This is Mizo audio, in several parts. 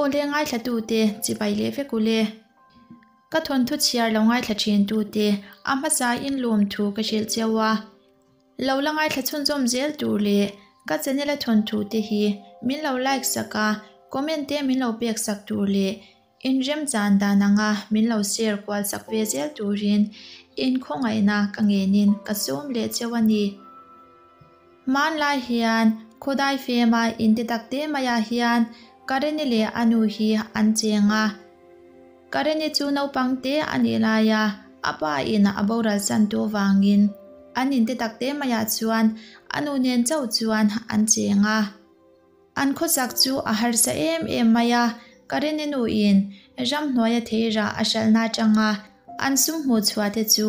Aw le ngaithlatute chibai leh vek ule. Ka thawnthu chhiar lo ngaithla thintute a hmasa in lawm thu ka hrilh cheu a. Lo la ngaithla chhunzawm zel tur leh ka channel a thawnthu te hi min lo like sak a, comment te min lo pek sak tur leh inremchan dan anga min lo share kual sak ve zel turin inkhawngaihna ka ngenin ka sawm leh cheu a ni. Hmanlai hian khawdai fema inte tak te maiah hian Kareni leh a nu hi an cheng a. Kareni chu naupang te a nih laia a pa in a boral chan tu vangin an inte tak te maiah chuan a nu nen chauh chuan an cheng a. An khawsak chu a harsa em em mai a, Kareni nu in ramhnuaia theirah a hralhna atanga an sum hmuh chhuah te chu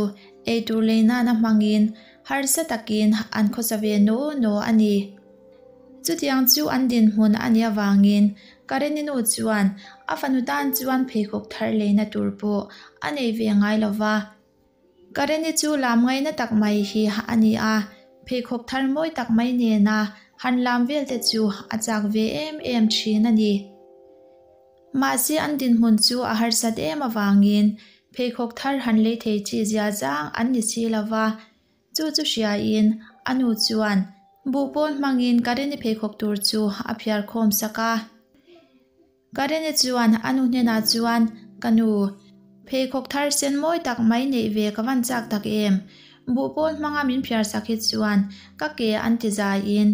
eitur lei nana hmangin harsa takin an khawsa ve naw naw a ni. Chutiang chu an dinhmun a nih avangin Kareni nu chuan a fanu tan chuan pheikhawk thar leina tur pawh a nei ve ngai lo va. Kareni chu lam ngaina tak mai hi a ni a, pheikhawk thar mawi tak mai nena han lam vel te chu a chak ve em em thin a ni. Mahse an dinhmun chu a harsat em avangin pheikhawk thar han lei thei chi zia zang an ni si lo va, chu chu hriain a nu chuan buhpawl hmangin Kareni pheikhawk tur chu a phiar khawm sak a. Kareni chuan a nu hnenah chuan, Ka nu, pheikhawk thar sen mawi tak mai neih ve ka van chak tak em? Buhpawl hmanga min phiar sak hi chuan ka ke an ti zaiin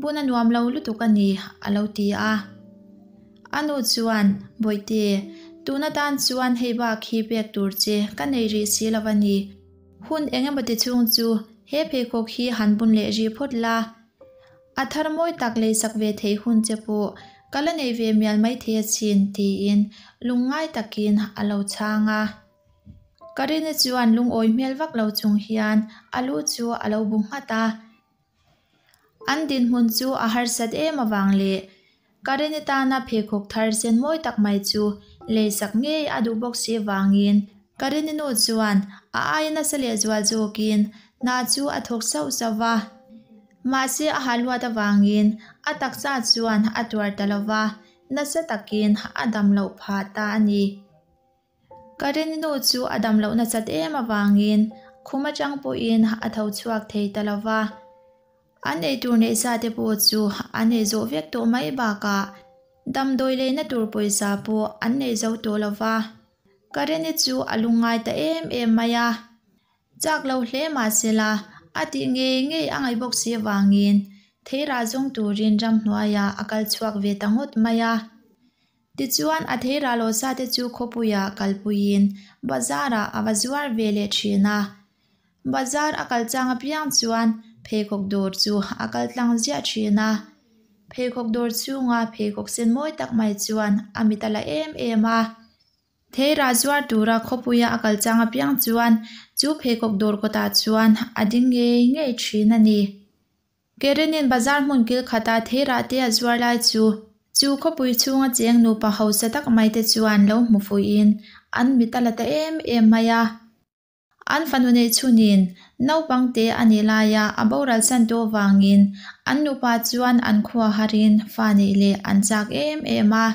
bun a nuam lo lutuk a ni, a lo ti a. A nu chuan, Bawihte, tun atan chuan hei bak hi pek tur che ka nei rih si lo a ni. Hun eng emaw ti chhung chu he pheikhawk hi han bun leh rih phawt la. A thar mawi tak leisak ve thei hun che pawh ka la nei ve mial mai thei asin tiin lungngai takin a lo chhang a. Karina chuan lungawi hmel vak lo chung hian a lu chu a lo bu nghat a. An dinhmun chu a harsat em avang leh Karina tana pheikhawk thar sen mawi tak mai chu leisak ngei a duh bawk si vangin Karina nu chuan a aia nasa lehzual zawkin hna chu a thawk sauh sauh va. Mahse a haluat avangin a taksa chuan a tuar ta lo va, nasa takin a dam loh phah ta a ni. Karina nu chu a dam loh nasat em avangin khum atang pawhin a tho chhuak thei ta lo va. An eitur neih sa te pawh chu an ei zawh vek tawh mai bakah damdawi leina tur pawisa pawh an nei zo tawh lo va. Karina chu a lungngai ta em em mai a. Chak lo hle mah sela, a tih ngei ngei a ngaih bawk si avangin theirah zawng turin ramhnuaiah a kal chhuak ve ta ngawt mai a. Tichuan a theirah lawsa te chu khawpuiah kalpuiin bazarah a va zuar ve leh thin a. Bazar a kal chang apiang chuan pheikhawk dawr chu a kal tlang ziah thin a. Pheikhawk dawr chhunga pheikhawk sen mawi tak mai chuan a mit a la em em a. Theirah zuar tura khawpuia a kal chang apiang chuan chu pheikhawk dawr kawtah chuan a ding ngei ngei thin a ni. Kerenin bazar hmun kil khata theirah te a zuar lai chu chu khawpui chhunga cheng nupa hausa tak mai te chuan lo hmu fuihin an mit a la ta em em mai a. An fanu neih chhunin naupang te a nih laia a boral san tawh vangin an nupa chuan an khua harin fa neih leh an chak em em a.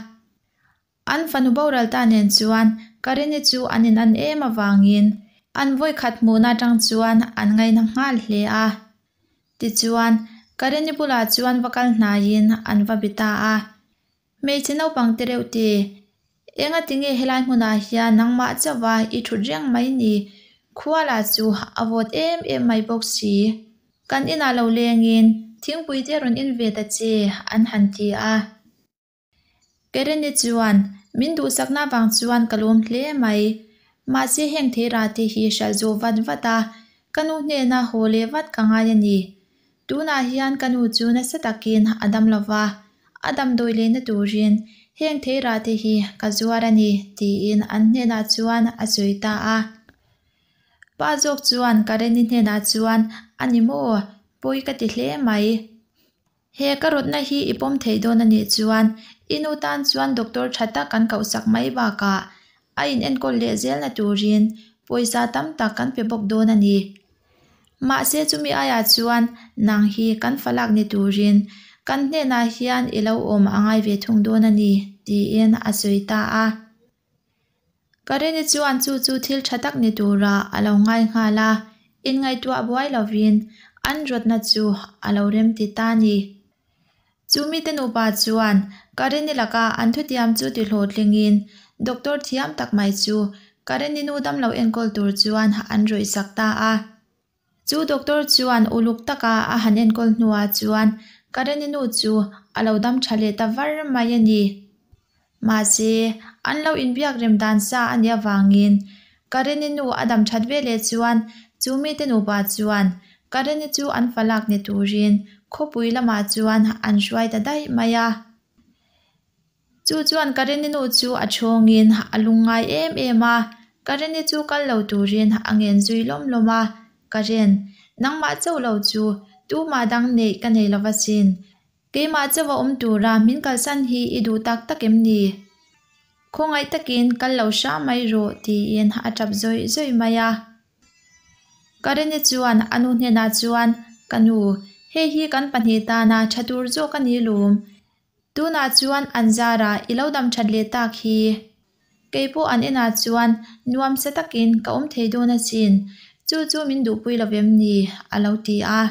An fanu boral ta nen chuan Karini chu an in an em avangin an vawikhat hmuhna atang chuan an ngaihna nghal hle a. Tichuan, Karini bulah chuan va kal hnaiin an va bi ta a. Hmeichhe naupang te reuh te, enga tinge helai hmunah hian nangmah chauha i thut reng mai ni? Khua lah chu a vawt em em mai bawk si. Kan inah lo lengin thingpui te rawn in ve ta che, an han ti a. Kereni chuan, Min duhsakna vang chuan ka lawm hle mai. Mahse heng theirah te hi hralh zawh vat vat a, ka nu hnena haw leh vat ka ngai a ni. Tunah hian ka nu chu nasa takin a dam lo va, a damdawi lehna turin heng theirah te hi ka zuar a ni, tiin an hnenah chuan a sawi ta a. Pa zawk chuan Kareni hnenah chuan, A ni maw? Pawi ka ti hle mai. He ka rawtna hi i pawm thei dawn a nih chuan i nu tan chuan doctor tha tak kan kohsak mai bakah a inenkawl leh zelna turin pawisa tam tak kan pe bawk dawn a ni. Mahse chumi aiah chuan nang hi kan falak ni turin kan hnenah hian i lo awm a ngai ve thung dawn a ni. tiin a sawi ta a. Karini chuan chu chu thil tha tak ni turah a lo ngai nghal a, inngaihtuah buai lovin an rawtna chu a lo remti ta a ni. Chu mite nupa chuan Karini laka an thutiam chu ti hlawhtlingin doctor thiam tak mai chu Karini nu damlo enkawl tur chuan an rawihsak ta a. Chu doctor chuan uluk taka a han enkawl hnuah chuan Karini nu chu a lo dam tha leh ta var mai a ni. Mahse, an lo inbiak rem dan sa a nih avangin Karini nu a dam that ve leh chuan chu mite nupa chuan Karini chu an fa lak ni turin khawpui lamah chuan an hruai ta daih mai a. Chu chuan Karini nu chu a chhawngin a lungngai em em a, Karini chu kal lo turin a ngen zui lawm lawm a, Karen, nangmah chauh lo chu tumah dang neih ka nei lova sin. Keimah chauha awm tura min kalsan hi i duh tak tak em ni? Khawngaih takin kal lo hram mai rawh tiin a tap zawih zawih mai a. Karini chuan a nu hnenah chuan, Ka nu, hei hi kan pahnih tana tha tur zawk a ni lawm. Tunah chuan an zarah i lo dam that leh tak hi. Kei pawh an enah chuan nuam sa takin ka awm thei dawn asin, chu chu min duhpui lo vem ni? a lo ti a.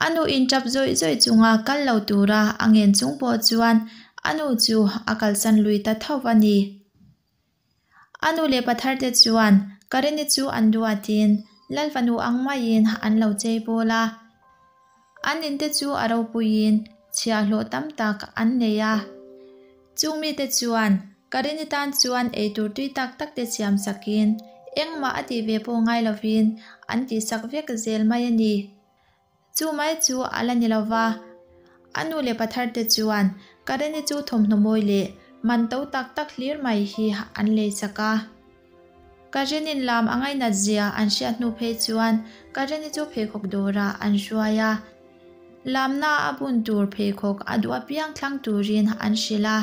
A nu in tap zawih zawih chunga kal lo tura a ngen chung pawh chuan a nu chu a kalsan lui ta tho a ni. A nu leh pathar te chuan Karini chu an duatin Lal fanu ang maiin an lo chei bawl a. An in te chu a ropuiin chhiahhlawh tam tak an nei a. Chung mite chuan Karini tan chuan eitur tui tak tak te siam sakin engmah a tih ve pawh ngai lovin an tihsak vek zel mai a ni. Chu mai chu a la ni lo va, a nu leh pathar te chuan Karini chu thawmhnaw mawi leh man to tak tak hlir mai hi an lei sak a. Karinin lam a ngainat zia an hriat hnu phei chuan Karini chu pheikhawk dawrah an hruai a. Lamna a bun tur pheikhawk a duh apiang thlang turin an hrilh a.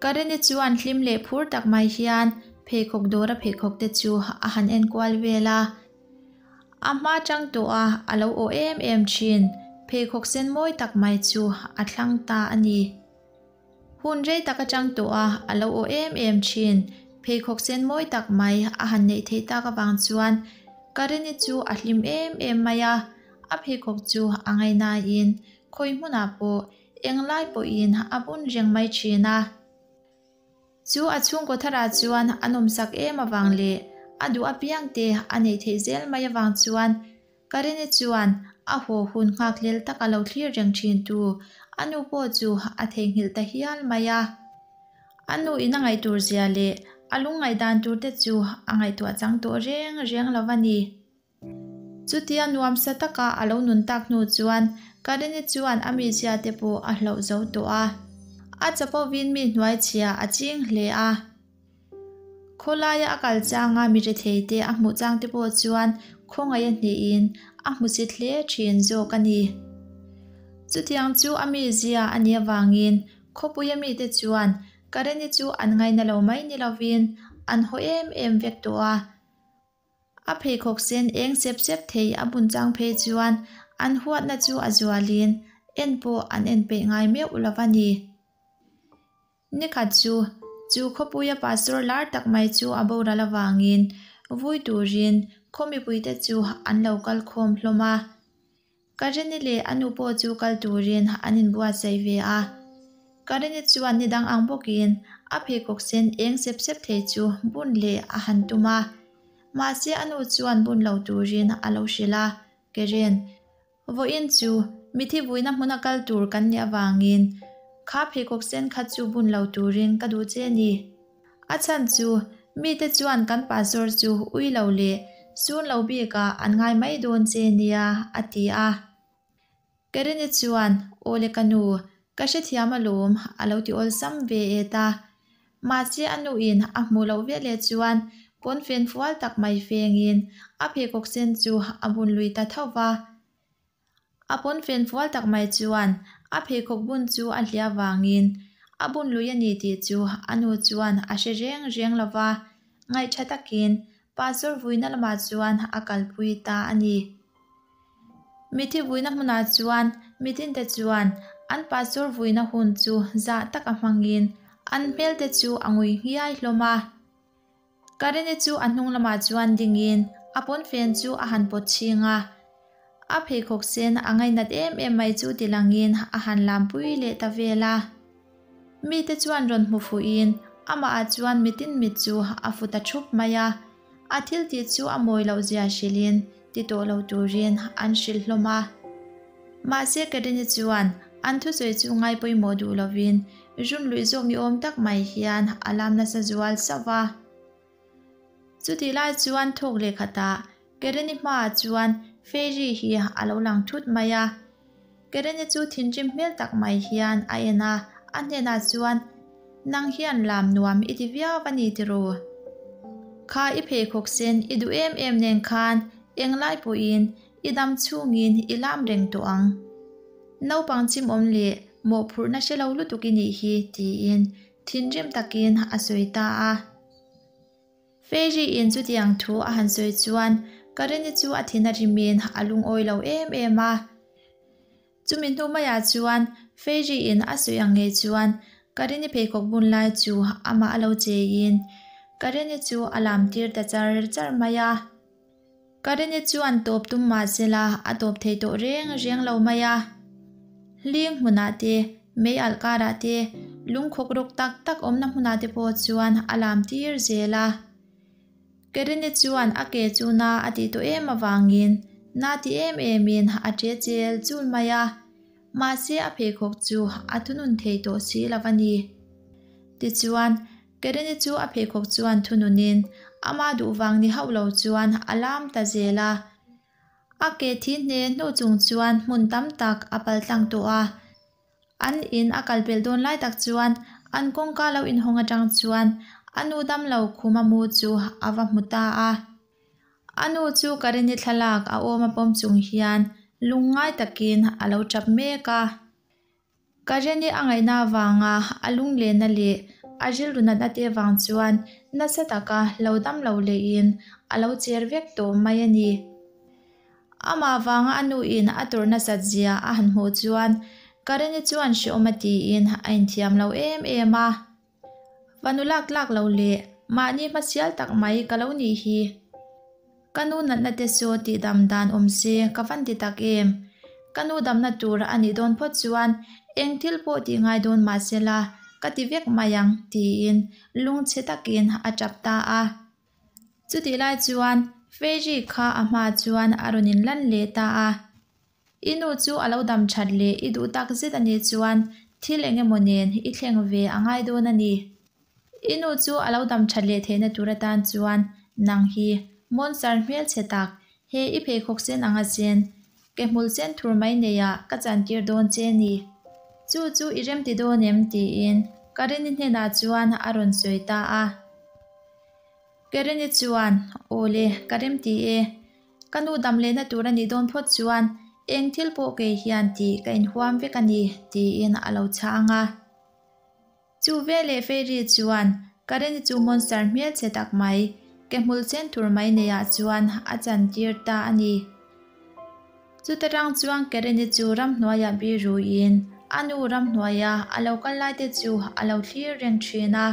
Karini chuan hlim leh phur tak mai hian pheikhawk dawra pheikhawk te chu a han enkual vel a. A hma chang tawh a, a lo aw em em thin. Pheikhawk sen mawi tak mai chu a thlang ta a ni. Hun rei tak atang tawh a, a lo aw em em thin. Pheikhawk sen mawi tak mai a han neih theih tak avang chuan Karini chu a hlim em em mai a. A pheikhawk chu a ngaihnain khawi hmunah pawh englai pawhin a bun reng mai thin a. Chu a chhungkaw tharah chuan a nawmsak em avang leh a duh apiang te a neih theih zel mai avang chuan Karini chuan a haw hun nghakhlel tak a lo thlir reng thin tu a nu pawh chu a theihnghilh ta hial mai a. A nu in a ngaihtur zia leh a lungngaihdan tur te chu a ngaihtuah chang tawh reng reng lo a ni. Chutia nuamsa taka a lo nun tak hnu chuan Karini chuan a mizia te pawh a hloh zo tawh a. A chapovin mi hnuaichhia a ching hle a. Khawlaia a kal changa mi rethei te a hmuh chang te pawh chuan khawngaih a hnehin a hmusit hle thin zawk a ni. Chutiang chu a mizia a nih avangin khawpuia mite chuan Karini chu an ngaina lo mai ni lovin an haw em em vek tawh a. A pheikhawk sen eng sep sep thei a bun chang phei chuan an huatna chu a zualin en pawh an en peih ngai meuh lo a ni. Nikhat chu, chu khawpuia pastor lar tak mai chu a boral avangin vui turin khaw mipuite chu an lo kal khawm hlawm a. Karini leh a nu pawh chu kal turin an inbuatsaih ve a. Karini chuan ni dang ang bawkin a pheikhawk sen eng sep sep thei chu bun leh a han tum a. Mahse a nu chuan bun lo turin a lo hrilh a, Karen, vawiin chu mithi vuina hmuna kal tur kan nih avangin kha pheikhawk sen kha chu bun lo turin ka duh che a ni. A chhan chu mite chuan kan pastor chu ui lo leh sun lo bikah an ngai mai dawn che nia, a ti a. Karini chuan, Aw le ka nu, ka hrethiam alawm, a lo ti awlsam ve et a. Mahse a nuin a hmuh loh ve leh chuan pawnfen fual tak mai fengin a pheikhawk sen chu a bun lui ta tho va. A pawnfen fual tak mai chuan a pheikhawk bun chu a hliah vangin a bun lui a ni tih chu a nu chuan a hre reng reng lo va, ngaihṭha takin pastor vuina lamah chuan a kalpui ta a ni. Mithi vuina hmunah chuan mitinte chuan An pastor vuina hun chu zah taka hmangin an hmel te chu a ngui nghiai hlawm a. Karini chu a hnung lamah chuan dingin a pawnfen chu a han pawt chhing a. A pheikhawk sen a ngainat em em mai chu ti langin a han lampui leh ta vel a. Mite chuan rawn hmu fuhin amahah chuan mitin mit chu a fu ta thup mai a. A thil tih chu a mawi loh zia hrilhin ti tawh lo turin an hrilh hlawm a. Mahse Karini chuan an thusawi chu ngai pawimawh duh lovin run luih zawk ni awm tak mai hian a lam nasa zual sauh va. Chutih lai chuan thawk leh khatah Karini hmaah chuan Fairy hi a lo lang thut mai a. Karini chu thinrim hmel tak mai hian a en a, a hnenah chuan, Nang hian lam nuam i ti viau a ni tiraw? Kha i pheikhawk sen i duh em em nen khan englai pawhin I dam chhungin i lam reng tawh ang. Naupang chimawm leh mawhphurhna hre lo lutuk i nih hi, tiin thinrim takin a sawi ta a. Fairy-in chutiang thu a han sawi chuan Karini chu a thin a rimin a lungawi lo em em a. Chumi hnu maiah chuan Fairy-in a sawi ang ngei chuan Karini pheikhawk bun lai chu amah a lo cheiin Karini chu a lam tir ta char char mai a. Karini chuan tawp tum mah sela a tawp thei tawh reng reng lo mai a. Hling hmunah te, mei alh karah te, lungkhawk rawk tak tak awmna hmunah te pawh chuan a lam tir zel a. Karini chuan a ke chu na a tih tawh em avangin na ti em emin a ṭe chel chul mai a. Mahse a pheikhawk chu a thunun thei tawh si lo a ni. Tichuan, Karini chu a pheikhawk chuan thununin ama duh vang ni hauh lo chuan a lam ta zel a. A ke thi hne hnu chung chuan hmun tam tak a paltlang tawh a. An in a kal pelh dawn lai tak chuan an kawngka lo inhawng atang chuan a nu damlo khuma mu chu a va hmu ta a. A nu chu Karini thlalak a awm a pawm chung hian lungngai takin a lo tap mek a. Karini a ngaihna avanga a lunglenna leh a rilru natna te vang chuan nasa taka lo damlo lehin a lo cher vek tawh mai a ni. Amah vanga a nuin a tawrh nasat zia a han hmuh chuan Karini chuan hrehawm a tiin a inthiam lo em em a. Fanu lak tlak lo leh mahni hmasial tak mai ka lo nih hi. Ka nu natna te saw tih dam dan awm se ka van ti tak em. Ka nu damna tur a nih dawn phawt chuan eng thil pawh tih ngai dawn mah sela ka ti vek mai ang tiin lungchhe takin a tap ta a. Chutih lai chuan Fairy kha a hma chuan a rawn inlan leh ta a. I nu chu a lo dam that leh i duh tak zet a nih chuan thil eng emaw nen i thleng ve a ngai dawn a ni. I nu chu a lo dam that leh theihna tur atan chuan nang hi monster hmelchhe tak he i pheikhawk sen anga chen ke hmul sen thur mai neiah ka chantir dawn che ni. Chu chu i remti dawn em? tiin Karini hnenah chuan a rawn sawi ta a. Karini chuan, Aw le, ka remti e. Ka nu dam lehna tur a nih dawn phawt chuan eng thil pawh kei hian tih ka inhuam vek a ni, tiin a lo chhang a. Chu veleh Fairy chuan Karini chu monster hmelchhe tak mai, ke hmul chen tur mai neiah chuan a chantir ta a ni. Chuta rang chuan Karini chu ramhnuaiah bir ruiin a nu ramhnuaia a lo kal lai te chu a lo thlir reng thin a.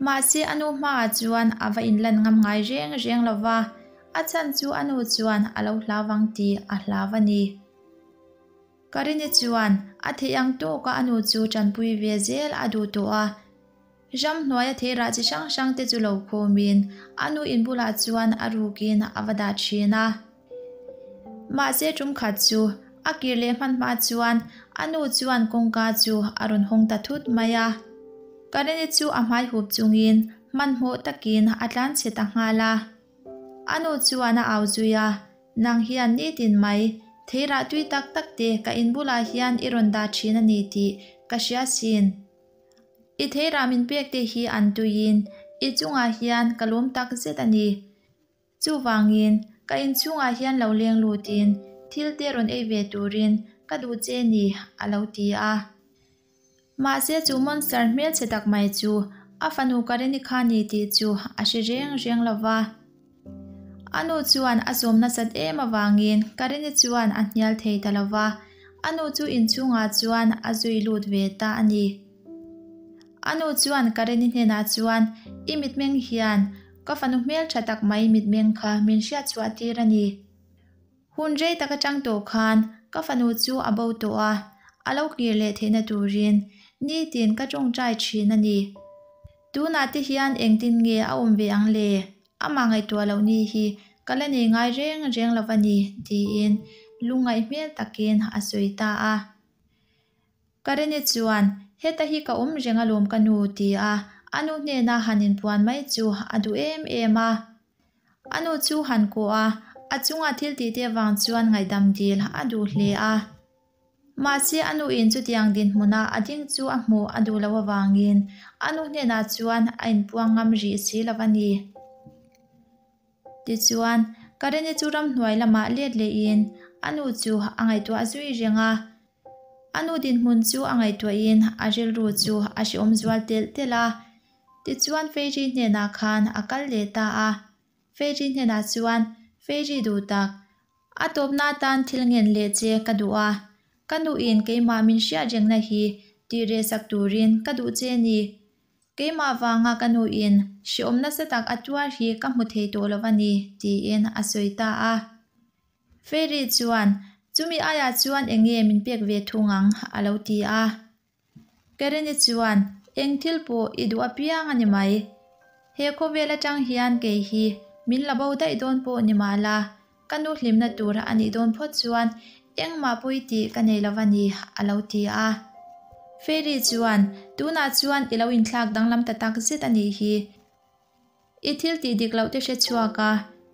Mahse a nu hmaah chuan a va inlan ngam ngai reng reng lo va, a chhan chu a nu chuan a lo hlau vang tih a hlau a ni. Karini chuan a theih ang tawka a nu chu tanpui ve zel a duh tawh a. Ramhnuaia theirah chi hrang hrang te chu lo khawmin a nu in bulah chuan a rukin a va dah thin a. Mahse tum khat chu a kir leh hman hma chuan a nu chuan kawngka chu a rawn hawng ta thut mai a. Karini chu a hmai hup chungin hmanhmawh takin a tlanchhe ta nghal a. A nu chuan a au zui a, Nang hian nitin mai, theirah tui tak tak te ka in bulah hian i rawn dah thin a ni tih ka hria sin. I theirah min pek te hi an tuiin i chungah hian ka lawm tak zet a ni. Chuvangin, ka inchhungah hian lo leng lutin thil te rawn ei ve turin ka duh che ni, a lo ti a. Mahse chu monster hmelchhe tak mai chu a fanu Karini kha ni tih chu a hre reng reng lo va. A nu chuan a sawm nasat em avangin Karini chuan a hnial thei ta lo va. a nu chu inchhungah chuan a zui lut ve ta a ni. A nu chuan Karen-i hnenah chuan, I mitmeng hian ka fanu hmeltha tak mai mitmeng kha min hriatchhuah tir a ni. Hun rei tak atang tawh khan ka fanu chu a bo tawh a, a lo kir leh theihna turin nitin ka tawngtai thin a ni. Tunah te hian engtin nge a awm ve ang le? Amah ngaihtuah loh ni hi ka la nei ngai reng reng lo va ni, tiin lungngaih hmel takin a sawi ta a. Karine chuan, Heta hi ka awm reng alawm ka nu, ti a a nu hnena han inpuan mai chu a duh em em a. A nu chu han kawh a, a chunga thil tihte avang chuan ngaihdam dil a duh hle a. Mahse a nuin chutiang dinhmuna a ding chu a hmuh a duh loh avangin a nu hnenah chuan a inpuang ngam rih si lo a ni. Tichuan, Karine chu ramhnuai lamah let lehin a nu chu a ngaihtuah zui reng a. A nu dinhmun chu a ngaihtuahin a rilru chu a hrehawm zual telh telh a. Tichuan Fairy hnenah khan a kal leh ta a. Fairy hnenah chuan, Fairy duh tak, a tawpna atan thil ngen leh che ka duh a. Ka nuin keimah min hriat rengna hi tih reh sak turin ka duh che ni. Keimah vanga ka nuin hrehawm nasa tak a tuar hi ka hmu thei tawh lo a ni, tiin a sawi ta a. Fairy chuan, Chumi aiah chuan eng nge min pek ve thung ang? a lo ti a. Kareni chuan, Eng thil pawh i duh apiang a ni mai. He khawvel atang hian kei hi min la bo daih dawn pawh ni mah la, ka nu hlimna tur a nih dawn phawt chuan engmah pawi tih ka nei lo a ni, a lo ti a. Fairy chuan, Tunah chuan i lo inthlak danglam ta tak zet a nih hi. I thil tih dik loh te hre chhuak a,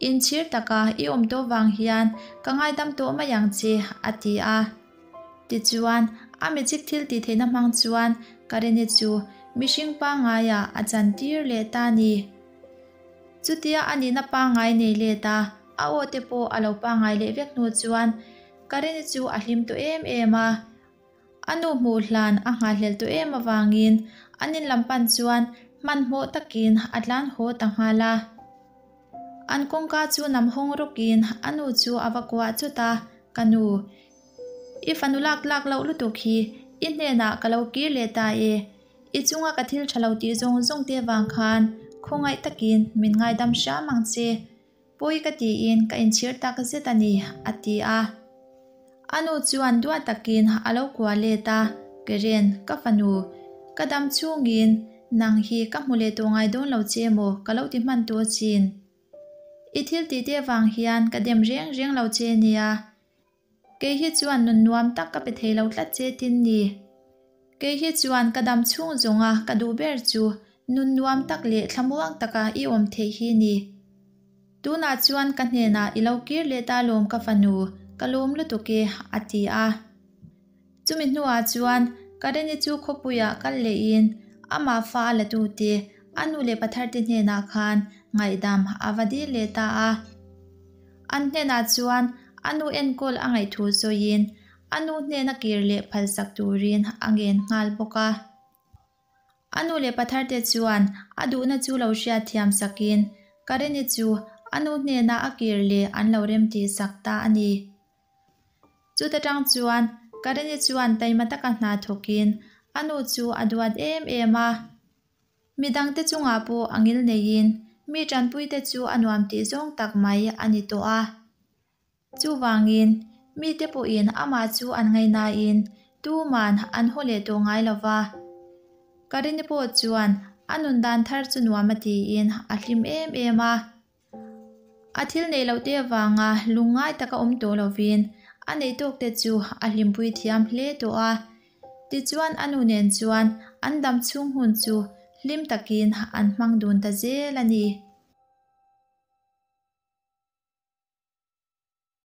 inchhir taka i awm tawh vang hian ka ngaidam tawh mai ang che, a ti a. Tichuan, a magic thil tih theihna hmang chuan Karine chu mihring pangaiah a chantir leh ta a ni. Chutia a nihna pangai nei let a, a aw te pawh a lo pangai leh vek hnu chuan Karine chu a hlim tawh em em a. A nu hmuh hlan a nghahhlelh tawh em avangin an in lam pan chuan hmanhmawh takin a tlan haw ta nghal a. An kawngka chu nam hawng rawkin a nu chu a va kuah chut a, Ka nu, i fanu lak tlak loh lutuk hi i hnenah ka lo kir leh ta e. I chunga ka thil tha lo tih zawng zawng te vang khan khawngaih takin min ngaidam hram ang che. Pawi ka tiin ka inchhir tak zet a ni, a ti a. A nu chuan duat takin a lo kuah let a, Karen, ka fanu, ka dam chhungin nang hi ka hmu leh tawh ngai dawn lo che maw ka lo ti hman tawh chin. I thil tih te vang hian ka dem reng reng lo che nia. Kei hi chuan nun nuam tak ka pe thei lo tlat che tin ni. Kei hi chuan ka dam chhung zawnga ka duh ber chu nun nuam tak leh thlamuang taka i awm theih hi ni. Tunah chuan ka hnenah i lo kir leh ta lawm ka fanu, ka lawm lutuk e, a ti a. Chumi hnuah chuan Kareni chu khawpuiah kal lehin amah fa a la tute a nu leh patharte hnenah khan ngaihdam a va dil leh ta a. An hnenah chuan a nu enkawl a ngaih thu sawiin a nu hnena kir leh phalsak turin a ngen nghal bawk a. A nu leh patharte chuan a duhna chu lo hriatthiam sakin Kareni chu a nu hnena a kir leh an lo remtih sak ta a ni. Chuta tang chuan Kareni chuan taima taka hna thawkin a nu chu a duat em em a. Midangte chungah pawh a ngil neiin mi tanpuite chu a nuam tih zawng tak mai a ni tawh a. Chuvangin, mite pawhin amah chu an ngaihnain tuman an haw leh tawh ngai lo va. Karini pawh chuan a nun dan thar chu nuam a tiin a hlim em em a. A thil neih loh te avanga lungngai taka awm tawh lovin a neih tawk te chu a hlimpui thiam hle tawh a. Tichuan a nu nen chuan an dam chhung hun chu hlim takin an hmang dun ta zel a ni.